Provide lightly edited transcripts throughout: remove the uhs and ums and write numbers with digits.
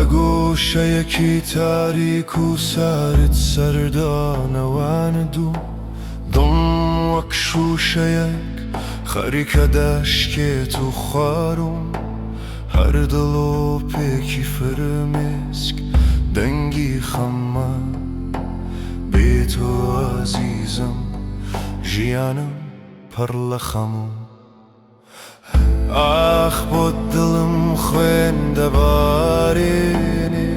لە گۆشەیەکی تاریک و سارد سەردانەوەندووم، دڵم وەک شووشەیەک خەریکە دەشکێت و خواروم، هەر دڵۆپێکی فرمێسک دەنگی خەمە. بێ تۆ ئازیزم ژیانم پڕ لە خەم و ئاخ بۆ دڵم خوێن دەبارێنێ،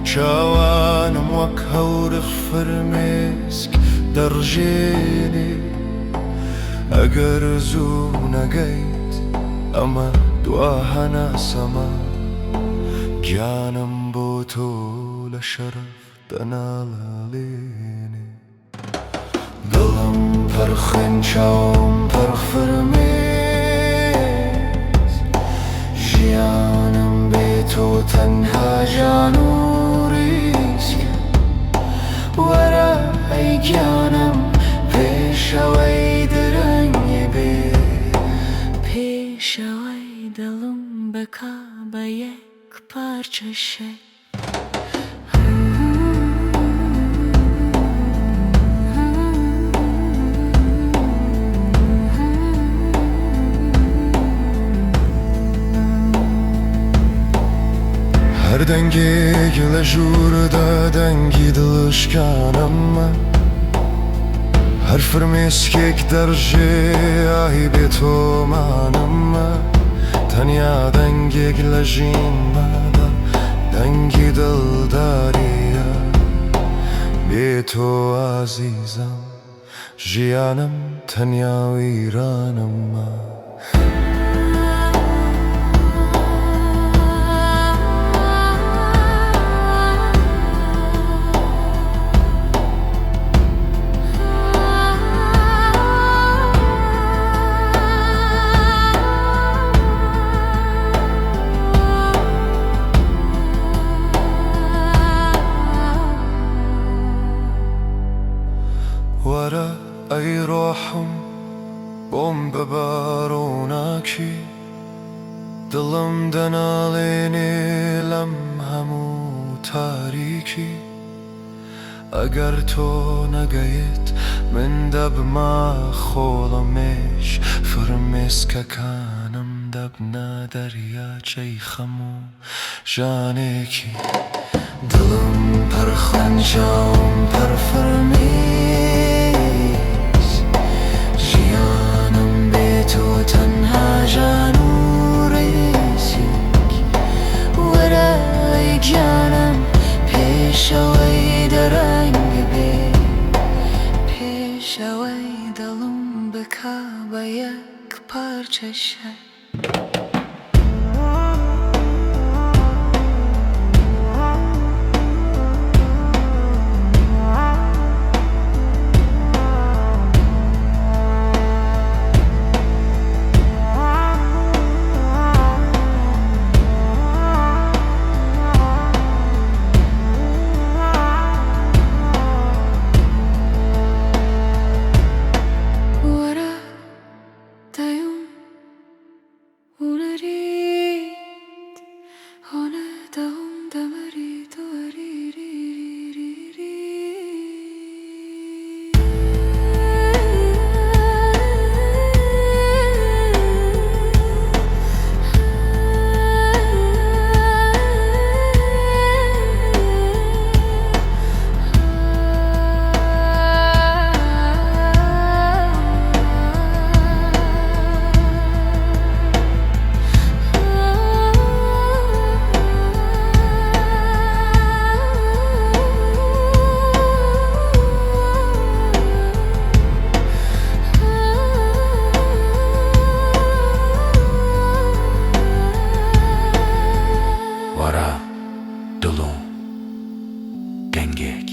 چاوانم وەک هەورخ فرمێسک دەڕژێنێ. ئەگەر زوو نەگەیت ئەمە دوا هەناسەمە، گیانم بۆ تۆ لە شەرەف دەناڵێنێ. دڵم پڕ خوێن چاوم پڕ فرمێسک، ژیانم بێ تۆ تەنها ژان و ڕیسکە. وەرە ئەی گیانم پێش ئەوەی درەنگ بێ. پێش ئەوەی دڵم بکا بە یەک پارچە شێت. هەر دەنگێک لە ژووردا دەنگی دڵشکانەمە، هەر فرمێسکێک دەڕژێ ئاهی بێ تۆمانەمە، تەنیا دەنگێک لە ژینمەدا دەنگی دڵدارییە. بێ تۆ ئازیزم ژیانم تەنیا ویرانەمە. وەرە ئەی ڕۆحم بۆم ببە ڕووناکی، دڵم دەناڵێنێ لەم هەموو تاریکی. ئەگەر تۆ نەگەیت من دەبمە خۆڵەمێش، فرمێسکەکانم دەبنە دەریاچەی خەم و ژانێکی. دڵم پڕ خوێن چاوم پڕ فرمێسک، ژیانم بێ تۆ تەنها ژان و ڕیسک. وەرە ئەی گیانم پێش ئەوەی دەرەنگ بێ. پێش ئەوەی دڵم بکا بە یەک پارچە شەک. وەرە دەیوم هونەریت هۆنە دەوم دەمریت وەریریریریری. وەرە دڵ و دەنگێک.